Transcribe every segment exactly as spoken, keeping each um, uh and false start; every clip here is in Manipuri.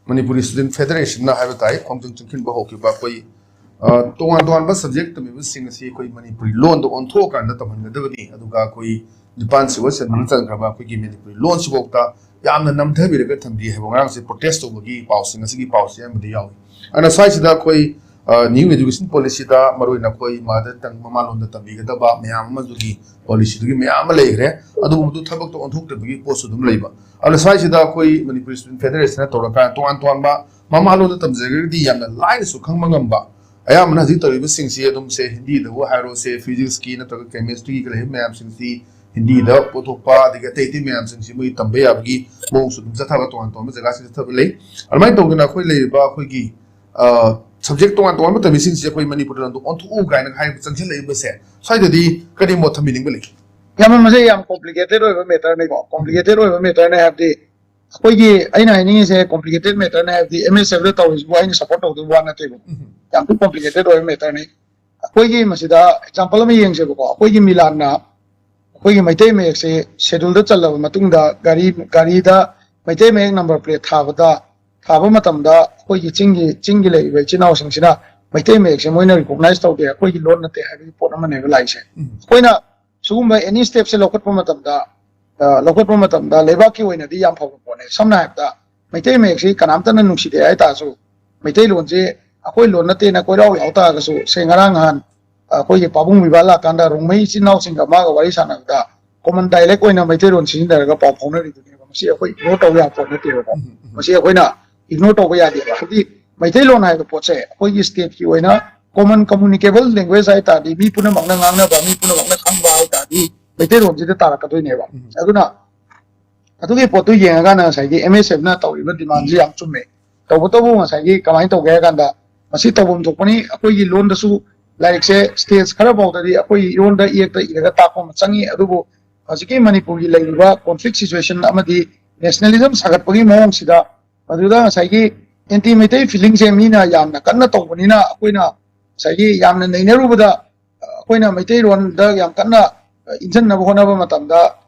ꯃꯅꯤꯄꯨꯔꯤ ꯁ꯭ꯇꯨꯗꯦꯟꯠ ꯐꯦꯗꯔꯦꯁꯟꯅ ꯍꯥꯏꯕ ꯇꯥꯏ, ꯈꯣꯡꯖꯪ ꯆꯪꯁꯤꯟꯕ ꯍꯧꯈꯤꯕ ꯑꯩꯈꯣꯏ, ꯑ, ꯇꯣꯉꯥꯟ ꯇꯣꯉꯥꯟꯕ ꯁꯕꯖꯦꯛ ꯇꯝꯕꯤꯕꯁꯤꯡ ꯑꯁꯤ ꯑꯩꯈꯣꯏ ꯃꯅꯤꯄꯨꯔꯤ ꯂꯣꯟꯗ ꯑꯣꯟꯊꯣꯛꯑꯀꯥꯟꯗ ꯇꯝꯍꯟꯒꯗꯕꯅꯤ꯫ ꯑꯗꯨꯒ ꯑꯩꯈꯣꯏ ꯅꯤꯄꯥꯟ ꯁꯨꯕ ꯁꯦꯗꯨꯜꯗ ꯆꯟꯈ꯭ꯔꯕ ꯑꯩꯈꯣꯏꯒꯤ ꯃꯅꯤꯄꯨꯔꯤ ꯂꯣꯟꯁꯤꯐꯥꯎꯗ ꯌꯥꯝꯅ ꯅꯝꯊꯕꯤꯔꯒ ꯊꯝꯕꯤ ꯍꯥꯏꯕ ꯉꯔꯥꯡꯁꯦ ꯄ꯭ꯔꯣꯇꯦꯁ ꯇꯧꯕꯒꯤ ꯄꯥꯎꯁꯤꯡ ꯑꯁꯤꯒꯤ ꯄꯥꯎꯁꯦ ꯑꯃꯗꯤ ꯌꯥꯎꯏ꯫ ꯑꯗꯨꯅ ꯁ꯭ꯋꯥꯏꯁꯤꯗ ꯑꯩꯈꯣꯏ, ꯑ, ꯅ꯭ꯌꯨ ꯑꯦꯖꯨꯀꯦꯁꯟ ꯄꯣꯂꯤꯁꯤꯗ ꯃꯔꯨꯑꯣꯏꯅ ꯑꯩꯈꯣꯏ ꯃꯥꯗꯔ ꯇꯪ, ꯃꯃꯥ ꯂꯣꯟꯗ ꯇꯝꯕꯤꯒꯗꯕ ꯃꯌꯥꯝ ꯑꯃꯗꯨꯒꯤ ꯄꯣꯂꯤꯁꯤꯗꯨꯒꯤ ꯃꯌꯥꯝ ꯑꯃ ꯂꯩꯈ꯭ꯔꯦ꯫ ꯑꯗꯨꯒꯨꯝꯕꯗꯨ ꯊꯕꯛꯇ ꯑꯣꯟꯊꯣꯛꯇꯕꯒꯤ ꯄꯣꯠꯁꯨ ꯑꯗꯨꯝ ꯂꯩꯕ꯫ ꯑꯗꯨꯅ ꯁ꯭ꯋꯥꯏꯁꯤꯗ ꯑꯩꯈꯣꯏ ꯃꯅꯤꯄꯨꯔꯤ ꯁ꯭ꯇꯨꯗꯦꯟꯠ ꯐꯦꯗꯔꯦꯁꯟꯅ ꯇꯧꯔꯀꯥꯟꯗ ꯇꯣꯉꯥꯟ ꯇꯣꯉꯥꯟꯕ ꯃꯃꯥ ꯂꯣꯟꯗ ꯇꯝꯖꯔꯒꯗꯤ ꯌꯥꯝꯅ ꯂꯥꯏꯅꯁꯨ ꯈꯪꯕ ꯉꯝꯕ꯫ ꯑꯌꯥꯝꯕꯅ ꯍꯧꯖꯤꯛ ꯇꯧꯔꯤꯕꯁꯤꯡꯁꯤ ꯑꯗꯨꯝ ꯁꯦ ꯍꯤꯟꯗꯤꯗꯕꯨ ꯍꯥꯏꯔꯣ, ꯁꯦ ꯐꯤꯖꯤꯛꯁꯀꯤ ꯅꯠꯇ꯭ꯔꯒ ꯀꯦꯃꯤꯁꯇ꯭ꯔꯤꯒꯤ ꯂꯩꯔꯤꯕ ꯃꯌꯥꯝꯁꯤꯡꯁꯤ ꯍꯤꯟꯗꯤꯗ ꯄꯨꯊꯣꯛꯄ, ꯑꯗꯒꯤ ꯑꯇꯩ ꯑꯇꯩ ꯃꯌꯥꯝꯁꯤꯡꯁꯤ ꯃꯣꯏ ꯇꯝꯕ ꯌꯥꯕꯒꯤ ꯃꯑꯣꯡꯁꯨ ꯑꯗꯨꯝ ꯆꯠꯊꯕ, ꯇꯣꯉꯥꯟ ꯇꯣꯉꯥꯟꯕ ꯖꯒꯥꯁꯤꯡ ꯆꯠꯊꯕ ꯂꯩ꯫ ꯑꯗꯨꯃꯥꯏꯅ ꯇꯧꯗꯅ ꯑꯩꯈꯣꯏ ꯂꯩꯔꯤꯕ ꯑꯩꯈꯣꯏꯒꯤ, ꯑ, ꯁꯕꯖꯦꯛ ꯇꯣꯉꯥꯟ ꯇꯣꯉꯥꯟꯕ ꯇꯝꯃꯤꯁꯤꯡꯁꯤ ꯑꯩꯈꯣꯏ ꯃꯅꯤꯄꯨꯔꯤ ꯂꯣꯟꯗ ꯑꯣꯟꯊꯣꯛꯎ ꯀꯥꯏꯅ ꯍꯥꯏꯕ ꯆꯪꯁꯤꯜꯂꯛꯏꯕꯁꯦ, ꯁ꯭ꯋꯥꯏꯗꯗꯤ ꯀꯔꯤ ꯃꯣꯠ ꯊꯝꯕꯤꯅꯤꯡꯕ ꯂꯩ? ꯌꯥꯝꯅ ꯃꯁꯤ ꯌꯥꯝ ꯀꯣꯝꯄ꯭ꯂꯤꯀꯦꯇꯦꯠ ꯑꯣꯏꯕ ꯃꯦꯇꯔꯅꯤꯀꯣ꯫ ꯀꯣꯝꯄ꯭ꯂꯤꯀꯦꯇꯦꯠ ꯑꯣꯏꯕ ꯃꯦꯇꯔꯅꯦ ꯍꯥꯏꯕꯗꯤ ꯑꯩꯈꯣꯏꯒꯤ, ꯑꯩꯅ ꯍꯥꯏꯅꯤꯡꯉꯤꯁꯦ ꯀꯣꯝꯄ꯭ꯂꯤꯀꯦꯇꯦꯠ ꯃꯦꯇꯔꯅꯦ ꯍꯥꯏꯕꯗꯤ ꯑꯦꯝ ꯑꯦꯁ ꯑꯦꯐꯇ ꯇꯧꯔꯤꯁꯤꯕꯨ ꯑꯩꯅ ꯁꯞꯄꯣꯔꯠ ꯇꯧꯗꯣꯏꯕ ꯋꯥ ꯅꯠꯇꯦꯕ꯫ ꯎꯝ꯫ ꯌꯥꯝ ꯊꯤ ꯀꯣꯝꯄ꯭ꯂꯤꯀꯦꯇꯦꯠ ꯑꯣꯏꯕ ꯃꯦꯇꯔꯅꯤ꯫ ꯑꯩꯈꯣꯏꯒꯤ ꯃꯁꯤꯗ ꯑꯦꯛꯖꯥꯝꯄꯜ ꯑꯃ ꯌꯦꯡꯁꯦꯕꯀꯣ꯫ ꯑꯩꯈꯣꯏꯒꯤ ꯃꯤꯂꯥꯟꯅ ꯑꯩꯈꯣꯏꯒꯤ ꯃꯩꯇꯩ ꯃꯌꯦꯛꯁꯦ ꯁꯦꯗꯨꯜꯗ ꯆꯜꯂꯕ ꯃꯇꯨꯡꯗ ꯒꯥꯔꯤ, ꯒꯥꯔꯤꯗ ꯃꯩꯇꯩ ꯃꯌꯦꯛ ꯅꯝꯕꯔ ꯄ꯭ꯂꯦꯠ ꯊꯥꯕꯗ, ꯊꯥꯕ ꯃꯇꯝꯗ ꯑꯩꯈꯣꯏꯒꯤ ꯆꯤꯡꯒꯤ, ꯆꯤꯡꯒꯤ ꯂꯩꯔꯤꯕ ꯏꯆꯤꯜ ꯏꯅꯥꯎꯁꯤꯡꯁꯤꯅ ꯃꯩꯇꯩ ꯃꯌꯦꯛꯁꯦ ꯃꯣꯏꯅ ꯔꯤꯀꯣꯛꯅꯥꯏꯖ ꯇꯧꯗꯦ, ꯑꯩꯈꯣꯏꯒꯤ ꯂꯣꯟ ꯅꯠꯇꯦ ꯍꯥꯏꯕꯒꯤ ꯄꯣꯠ ꯑꯃꯅꯦꯕ ꯂꯥꯛꯏꯁꯦ꯫ ꯎꯝ꯫ ꯑꯩꯈꯣꯏꯅ ꯁꯤꯒꯨꯝꯕ ꯑꯦꯅꯤ ꯁ꯭ꯇꯦꯞꯁꯦ ꯂꯧꯈꯠꯄ ꯃꯇꯝꯗ, ꯑ, ꯂꯧꯈꯠꯄ ꯃꯇꯝꯗ ꯂꯩꯕꯥꯛꯀꯤ ꯑꯣꯏꯅꯗꯤ ꯌꯥꯝ ꯐꯕ ꯄꯣꯠꯅꯦ꯫ ꯁꯝꯅ ꯍꯥꯏꯔꯕꯗ ꯃꯩꯇꯩ ꯃꯌꯦꯛꯁꯤ ꯀꯅꯥꯝꯇꯅ ꯅꯨꯡꯁꯤꯗꯦ ꯍꯥꯏꯇꯥꯔꯁꯨ, ꯃꯩꯇꯩꯂꯣꯟꯁꯤ ꯑꯩꯈꯣꯏ ꯂꯣꯟ ꯅꯠꯇꯦꯅ ꯀꯣꯏꯔꯥꯎ ꯂꯥꯎ ꯇꯥꯔꯒꯁꯨ, ꯁꯦ ꯉꯔꯥꯡ ꯅꯍꯥꯟ ꯑꯩꯈꯣꯏꯒꯤ ꯄꯥꯕꯨꯡ ꯕꯤꯕꯥ ꯂꯥꯛꯀꯥꯟꯗ ꯔꯣꯡꯃꯩ ꯏꯆꯤꯟ ꯏꯅꯥꯎꯁꯤꯡꯒ ꯃꯥꯒ ꯋꯥꯔꯤ ꯁꯥꯟꯅꯕꯗ ꯀꯣꯃꯟ ꯗꯥꯏꯂꯦꯛ ꯑꯣꯏꯅ ꯃꯩꯇꯩꯂꯣꯟ ꯁꯤꯖꯤꯟꯅꯔꯒ ꯄꯥꯎ ꯐꯥꯎꯅꯔꯤꯗꯨꯅꯦꯕ꯫ ꯃꯁꯤ ꯑꯩꯈꯣꯏ ꯏꯒꯅꯣꯔ ꯇꯧꯕ ꯌꯥꯕ ꯄꯣꯠ ꯅꯠꯇꯦꯕꯀꯣ꯫ ꯎꯝ, ꯎꯝ꯫ ꯃꯁꯤ ꯑꯩꯈꯣꯏꯅ ꯏꯒꯅꯣꯔ ꯇꯧꯕ ꯌꯥꯗꯦꯕ꯫ ꯍꯥꯏꯗꯤ ꯃꯩꯇꯩꯂꯣꯟ ꯍꯥꯏꯕ ꯄꯣꯠꯁꯦ ꯑꯩꯈꯣꯏꯒꯤ ꯁ꯭ꯇꯦꯠꯀꯤ ꯑꯣꯏꯅ ꯀꯣꯃꯟ ꯀꯝꯃꯨꯅꯤꯀꯦꯕꯜ ꯂꯦꯡꯒ꯭ꯋꯦꯖ ꯍꯥꯏ ꯇꯥꯔꯗꯤ, ꯃꯤ ꯄꯨꯝꯅꯃꯛꯅ ꯉꯥꯡꯅꯕ, ꯃꯤ ꯄꯨꯝꯅꯃꯛꯅ ꯈꯪꯕ ꯍꯥꯏ ꯇꯥꯔꯗꯤ ꯃꯩꯇꯩꯂꯣꯟꯁꯤꯗ ꯇꯥꯔꯛꯀꯗꯣꯏꯅꯦꯕ꯫ ꯎꯝ꯫ ꯑꯗꯨꯅ ꯑꯗꯨꯒꯤ ꯄꯣꯠꯇꯨ ꯌꯦꯡꯉꯀꯥꯟꯗ ꯉꯁꯥꯏꯒꯤ ꯑꯦꯝ ꯑꯦꯁ ꯑꯦꯐꯅ ꯇꯧꯔꯤꯕ ꯗꯤꯃꯥꯟꯁꯤ ꯌꯥꯝ ꯆꯨꯝꯃꯦ꯫ ꯇꯧꯕꯇꯕꯨ ꯉꯁꯥꯏꯒꯤ ꯀꯃꯥꯏꯅ ꯇꯧꯒꯦ ꯍꯥꯏ ꯀꯥꯟꯗ, ꯃꯁꯤ ꯇꯧꯐꯝ ꯊꯣꯛꯄꯅꯤ꯫ ꯑꯩꯈꯣꯏꯒꯤ ꯂꯣꯟꯗꯁꯨ ꯂꯥꯏꯔꯤꯛꯁꯦ ꯁ꯭ꯇꯦꯖ ꯈꯔ ꯐꯥꯎꯗꯗꯤ ꯑꯩꯈꯣꯏ ꯏꯔꯣꯟꯗ ꯏꯌꯦꯛꯇ ꯏꯔꯒ ꯇꯥꯛꯄ ꯑꯃ ꯆꯪꯉꯤ꯫ ꯑꯗꯨꯕꯨ ꯍꯧꯖꯤꯛꯀꯤ ꯃꯅꯤꯄꯨꯔꯒꯤ ꯂꯩꯔꯤꯕ ꯀꯣꯟꯐ꯭ꯂꯤꯛ ꯁꯤꯆꯨꯋꯦꯁꯟ ꯑꯃꯗꯤ ꯅꯦꯁꯅꯦꯂꯤꯖꯝ ꯁꯥꯒꯠꯄꯒꯤ ꯃꯑꯣꯡꯁꯤꯗ, ꯃꯗꯨꯗ ꯉꯁꯥꯏꯒꯤ ꯑꯦꯟꯇꯤ ꯃꯩꯇꯩ ꯐꯤꯂꯤꯡꯁꯦ ꯃꯤꯅ ꯌꯥꯝꯅ ꯀꯟꯅ ꯇꯧꯕꯅꯤꯅ, ꯑꯩꯈꯣꯏꯅ ꯉꯁꯥꯏꯒꯤ ꯌꯥꯝꯅ ꯅꯩꯅꯔꯨꯕꯗ, ꯑ, ꯑꯩꯈꯣꯏꯅ ꯃꯩꯇꯩꯂꯣꯟꯗ ꯌꯥꯝ ꯀꯟꯅ, ꯑ, ꯏꯟꯖꯟꯅꯕ ꯍꯣꯠꯅꯕ ꯃꯇꯝꯗ,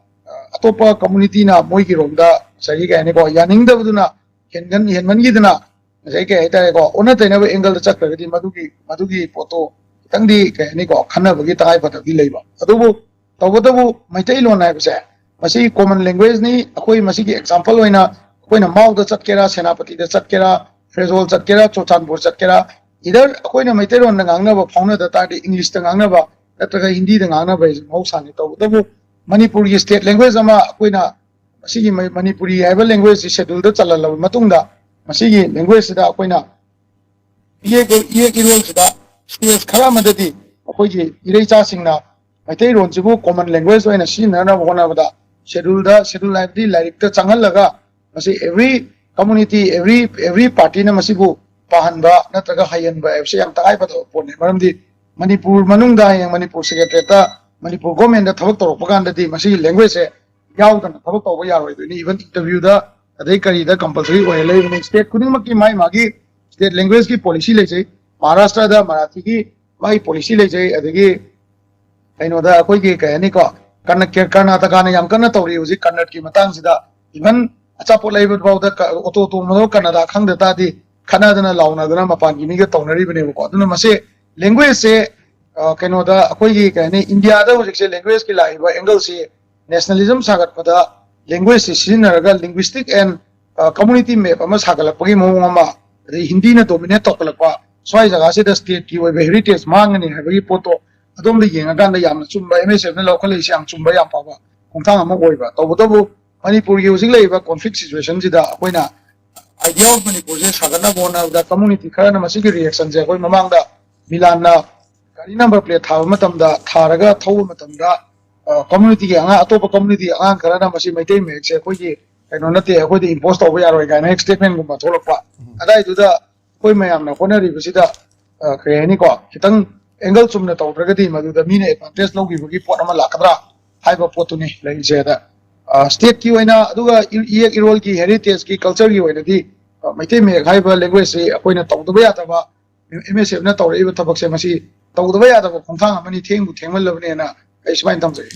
ꯑ, ꯑꯇꯣꯞꯄ ꯀꯝꯃꯨꯅꯤꯇꯤꯅ ꯃꯣꯏꯒꯤꯔꯣꯝꯗ ꯉꯁꯥꯏꯒꯤ, ꯀꯩ ꯍꯥꯏꯅꯤꯀꯣ, ꯌꯥꯅꯤꯡꯗꯕꯗꯨꯅ ꯍꯦꯟꯒꯟ ꯍꯦꯟꯃꯟꯈꯤꯗꯅ ꯉꯁꯥꯏ ꯀꯩ ꯍꯥꯏꯇꯥꯔꯦꯀꯣ, ꯑꯣꯟꯅ ꯇꯩꯅꯕ ꯑꯦꯡꯒꯜꯗ ꯆꯠꯈ꯭ꯔꯒꯗꯤ ꯃꯗꯨꯒꯤ ꯃꯗꯨꯒꯤ ꯄꯣꯠꯇꯣ ꯈꯤꯇꯪꯗꯤ ꯀꯩ ꯍꯥꯏꯅꯤꯀꯣ, ꯈꯟꯅꯕꯒꯤ ꯇꯉꯥꯏ ꯐꯗꯕꯗꯤ ꯂꯩꯕ꯫ ꯑꯗꯨꯕꯨ ꯇꯧꯕꯇꯕꯨ ꯃꯩꯇꯩꯂꯣꯟ ꯍꯥꯏꯕꯁꯦ ꯃꯁꯤ ꯀꯣꯃꯟ ꯂꯦꯡꯒ꯭ꯋꯦꯖꯅꯤ꯫ ꯑꯩꯈꯣꯏ ꯃꯁꯤꯒꯤ ꯑꯦꯛꯖꯥꯝꯄꯜ ꯑꯣꯏꯅ ꯑꯩꯈꯣꯏꯅ ꯃꯥꯎꯗ ꯆꯠꯀꯦꯔꯥ, ꯁꯦꯅꯥꯄꯇꯤꯗ ꯆꯠꯀꯦꯔꯥ, ꯐ꯭ꯔꯦꯖꯣꯜ ꯆꯠꯀꯦꯔꯥ, ꯆꯨꯔꯆꯥꯟꯄꯨꯔ ꯆꯠꯀꯦꯔꯥ, ꯏꯗꯔ ꯑꯩꯈꯣꯏꯅ ꯃꯩꯇꯩꯂꯣꯟꯗ ꯉꯥꯡꯅꯕ ꯐꯥꯎꯅꯗ ꯇꯥꯔꯗꯤ ꯏꯪꯂꯤꯁꯇ ꯉꯥꯡꯅꯕ ꯅꯠꯇ꯭ꯔꯒ ꯍꯤꯟꯗꯤꯗ ꯉꯥꯡꯅꯕ ꯍꯥꯏꯁꯦ ꯃꯍꯧꯁꯥꯅꯤ꯫ ꯇꯧꯕꯇꯕꯨ ꯃꯅꯤꯄꯨꯔꯒꯤ ꯁ꯭ꯇꯦꯠ ꯂꯦꯡꯒ꯭ꯋꯦꯖ ꯑꯃ ꯑꯩꯈꯣꯏꯅ ꯃꯁꯤꯒꯤ ꯃ- ꯃꯅꯤꯄꯨꯔꯤ ꯍꯥꯏꯕ ꯂꯦꯡꯒ꯭ꯋꯦꯖꯁꯤ ꯁꯦꯗꯨꯜꯗ ꯆꯜꯍꯜꯂꯕ ꯃꯇꯨꯡꯗ ꯃꯁꯤꯒꯤ ꯂꯦꯡꯒ꯭ꯋꯦꯖꯁꯤꯗ ꯑꯩꯈꯣꯏꯅ ꯏꯌꯦꯛ ꯏꯌꯦꯛ ꯏꯔꯣꯜꯁꯤꯗ ꯁ꯭ꯇꯦꯠ ꯈꯔ ꯑꯃꯗꯗꯤ ꯑꯩꯈꯣꯏꯒꯤ ꯏꯔꯩꯆꯥꯁꯤꯡꯅ ꯃꯩꯇꯩꯂꯣꯟꯁꯤꯕꯨ ꯀꯣꯃꯟ ꯂꯦꯡꯒ꯭ꯋꯦꯖ ꯑꯣꯏꯅ ꯁꯤꯖꯤꯟꯅꯅꯕ ꯍꯣꯠꯅꯕꯗ ꯁꯦꯗꯨꯜꯗ ꯁꯦꯗꯨꯜ ꯍꯥꯏꯕꯗꯤ ꯂꯥꯏꯔꯤꯛꯇ ꯆꯪꯍꯜꯂꯒ ꯃꯁꯤ every community, every every partyꯅ ꯃꯁꯤꯕꯨ ꯄꯥꯍꯟꯕ ꯅꯠꯇ꯭ꯔꯒ ꯍꯩꯍꯟꯕ ꯍꯥꯏꯕꯁꯤ ꯌꯥꯝ ꯇꯉꯥꯏꯐꯗꯕ ꯄꯣꯠꯅꯤ꯫ ꯃꯔꯝꯗꯤ ꯃꯅꯤꯄꯨꯔ ꯃꯅꯨꯡꯗ ꯍꯌꯦꯡ ꯃꯅꯤꯄꯨꯔ ꯁꯦꯀ꯭ꯔꯦꯇꯔꯤꯌꯦꯠꯇ ꯃꯅꯤꯄꯨꯔ ꯒꯣꯔꯃꯦꯟꯗ ꯊꯕꯛ ꯇꯧꯔꯛꯄ ꯀꯥꯟꯗꯗꯤ ꯃꯁꯤꯒꯤ ꯂꯦꯡꯒ꯭ꯋꯦꯖꯁꯦ ꯌꯥꯎꯗꯅ ꯊꯕꯛ ꯇꯧꯕ ꯌꯥꯔꯣꯏꯗꯣꯏꯅꯤ꯫ ꯏꯚꯟ ꯏꯟꯇꯔꯚ꯭ꯌꯨꯗ ꯑꯗꯩ ꯀꯔꯤꯗ ꯀꯝꯄꯜꯁꯔꯤ ꯑꯣꯏꯍꯜꯂꯛꯏꯕꯅꯤ꯫ ꯁ꯭ꯇꯦꯠ ꯈꯨꯗꯤꯡꯃꯛꯀꯤ ꯃꯥꯒꯤ ꯃꯥꯒꯤ ꯁ꯭ꯇꯦꯠ ꯂꯦꯡꯒ꯭ꯋꯦꯖꯀꯤ ꯄꯣꯂꯤꯁꯤ ꯂꯩꯖꯩ꯫ ꯃꯍꯥꯔꯥꯁꯇ꯭ꯔꯗ ꯃꯔꯥꯊꯤꯒꯤ ꯃꯥꯒꯤ ꯄꯣꯂꯤꯁꯤ ꯂꯩꯖꯩ꯫ ꯑꯗꯒꯤ ꯀꯩꯅꯣꯗ ꯑꯩꯈꯣꯏꯒꯤ ꯀꯩ ꯍꯥꯏꯅꯤꯀꯣ, ꯀꯔꯅ- ꯀꯔꯅꯥꯇꯀꯥꯅ ꯌꯥꯝ ꯀꯟꯅ ꯇꯧꯔꯤ ꯍꯧꯖꯤꯛ ꯀꯟꯅꯠꯀꯤ ꯃꯇꯥꯡꯁꯤꯗ꯫ ꯏꯚꯟ ꯑꯆꯥꯄꯣꯠ ꯂꯩꯕ ꯐꯥꯎꯗ ꯀ- ꯑꯣꯇꯣ ꯇꯣꯡꯕꯗꯣ ꯀꯟꯅꯗ ꯈꯪꯗ ꯇꯥꯔꯗꯤ ꯈꯠꯅꯗꯅ ꯂꯥꯎꯅꯗꯅ ꯃꯄꯥꯟꯒꯤ ꯃꯤꯒ ꯇꯧꯅꯔꯤꯕꯅꯦꯕꯀꯣ꯫ ꯑꯗꯨꯅ ꯃꯁꯤ ꯂꯦꯡꯒ꯭ꯋꯦꯖꯁꯦ ꯀꯩꯅꯣꯗ ꯑꯩꯈꯣꯏꯒꯤ ꯀꯩ ꯍꯥꯏꯅꯤ, ꯏꯟꯗꯤꯌꯥꯗ ꯍꯧꯖꯤꯛꯁꯦ ꯂꯦꯡꯒ꯭ꯋꯦꯖꯀꯤ ꯂꯥꯛꯏꯕ ꯑꯦꯡꯒꯜꯁꯤ ꯅꯦꯁꯅꯦꯂꯤꯖꯝ ꯁꯥꯒꯠꯄꯗ ꯂꯦꯡꯒ꯭ꯋꯦꯖꯁꯤ ꯁꯤꯖꯤꯟꯅꯔꯒ ꯂꯤꯡꯒ꯭ꯋꯤꯁꯇꯤꯛ ꯑꯦꯟ ꯀꯝꯃꯨꯅꯤꯇꯤ ꯃꯦꯞ ꯑꯃ ꯁꯥꯒꯠꯂꯛꯄꯒꯤ ꯃꯑꯣꯡ ꯑꯃ, ꯑꯗꯩ ꯍꯤꯟꯗꯤꯅ ꯗꯣꯃꯤꯅꯦꯠ ꯇꯧꯈꯠꯂꯛꯄ, ꯁ꯭ꯋꯥꯏ ꯖꯒꯥꯁꯤꯗ ꯁ꯭ꯇꯦꯠꯀꯤ ꯑꯣꯏꯕ ꯍꯦꯔꯤꯇꯦꯖ ꯃꯥꯡꯒꯅꯤ ꯍꯥꯏꯕꯒꯤ ꯄꯣꯠꯇꯣ ꯑꯗꯣꯝꯗ ꯌꯦꯡꯉꯀꯥꯟꯗ ꯌꯥꯝꯅ ꯆꯨꯝꯕ, ꯑꯦꯝ ꯑꯦꯁ ꯑꯦꯐꯅ ꯂꯧꯈꯠꯂꯛꯏꯁꯦ ꯌꯥꯝ ꯆꯨꯝꯕ, ꯌꯥꯝ ꯐꯕ ꯈꯣꯡꯊꯥꯡ ꯑꯃ ꯑꯣꯏꯕ꯫ ꯇꯧꯕꯇꯕꯨ ꯃꯅꯤꯄꯨꯔꯒꯤ ꯍꯧꯖꯤꯛ ꯂꯩꯔꯤꯕ ꯀꯣꯟꯐ꯭ꯂꯤꯛ ꯁꯤꯆꯨꯋꯦꯁꯟꯁꯤꯗ ꯑꯩꯈꯣꯏꯅ ꯑꯥꯏꯗꯤꯌꯥ ꯑꯣꯐ ꯃꯅꯤꯄꯨꯔꯁꯦ ꯁꯥꯒꯠꯅꯕ ꯍꯣꯠꯅꯕꯗ ꯀꯝꯃꯨꯅꯤꯇꯤ ꯈꯔꯅ ꯃꯁꯤꯒꯤ ꯔꯤꯌꯦꯛꯁꯟꯁꯦ ꯑꯩꯈꯣꯏ ꯃꯃꯥꯡꯗ ꯃꯤꯂꯥꯟꯅ ꯒꯥꯔꯤ ꯅꯝꯕꯔ ꯄ꯭ꯂꯦꯠ ꯊꯥꯕ ꯃꯇꯝꯗ, ꯊꯥꯔꯒ ꯊꯧꯕ ꯃꯇꯝꯗ ꯀꯝꯃꯨꯅꯤꯇꯤꯒꯤ ꯑꯉꯥꯡ, ꯑꯇꯣꯞꯄ ꯀꯝꯃꯨꯅꯤꯇꯤ ꯑꯉꯥꯡ ꯈꯔꯅ ꯃꯁꯤ ꯃꯩꯇꯩ ꯃꯌꯦꯛꯁꯦ ꯑꯩꯈꯣꯏꯒꯤ ꯀꯩꯅꯣ ꯅꯠꯇꯦ, ꯑꯩꯈꯣꯏꯗ ꯏꯝꯄꯣꯁ ꯇꯧꯕ ꯌꯥꯔꯣꯏ ꯀꯥꯏꯅ ꯍꯦꯛ ꯁ꯭ꯇꯦꯠꯃꯦꯟꯒꯨꯝꯕ ꯊꯣꯛꯂꯛꯄ꯫ ꯑꯗꯥꯏꯗꯨꯗ ꯑꯩꯈꯣꯏ ꯃꯌꯥꯝꯅ ꯍꯣꯠꯅꯔꯤꯕꯁꯤꯗ ꯑ, ꯀꯩ ꯍꯥꯏꯅꯤꯀꯣ, ꯈꯤꯇꯪ ꯑꯦꯡꯒꯜ ꯆꯨꯝꯅ ꯇꯧꯗ꯭ꯔꯒꯗꯤ ꯃꯗꯨꯗ ꯃꯤꯅ ꯑꯦꯗꯚꯥꯟꯇꯦꯖ ꯂꯧꯈꯤꯕꯒꯤ ꯄꯣꯠ ꯑꯃ ꯂꯥꯛꯀꯗ꯭ꯔꯥ ꯍꯥꯏꯕ ꯄꯣꯠꯇꯨꯅꯤ ꯂꯩꯔꯤꯁꯦ꯫ ꯑꯗ ꯁ꯭ꯇꯦꯠꯀꯤ ꯑꯣꯏꯅ, ꯑꯗꯨꯒ ꯏ- ꯏꯌꯦꯛ ꯏꯔꯣꯜꯒꯤ ꯍꯦꯔꯤꯇꯦꯖꯀꯤ ꯀꯜꯆꯔꯒꯤ ꯑꯣꯏꯅꯗꯤ ꯑ, ꯃꯩꯇꯩ ꯃꯌꯦꯛ ꯍꯥꯏꯕ ꯂꯦꯡꯒ꯭ꯋꯦꯖꯁꯤ ꯑꯩꯈꯣꯏꯅ ꯇꯧꯗꯕ ꯌꯥꯗꯕ, ꯑꯦꯝ ꯑꯦꯁ ꯑꯦꯐꯅ ꯇꯧꯔꯛꯏꯕ ꯊꯕꯛꯁꯦ ꯃꯁꯤ ꯇꯧꯗꯕ ꯌꯥꯗꯕ ꯈꯣꯡꯊꯥꯡ ꯑꯃꯅꯤ, ꯊꯦꯡꯕꯨ ꯊꯦꯡꯃꯜꯂꯕꯅꯦꯅ ꯑꯩ ꯁꯨꯃꯥꯏꯅ ꯊꯝꯖꯒꯦ꯫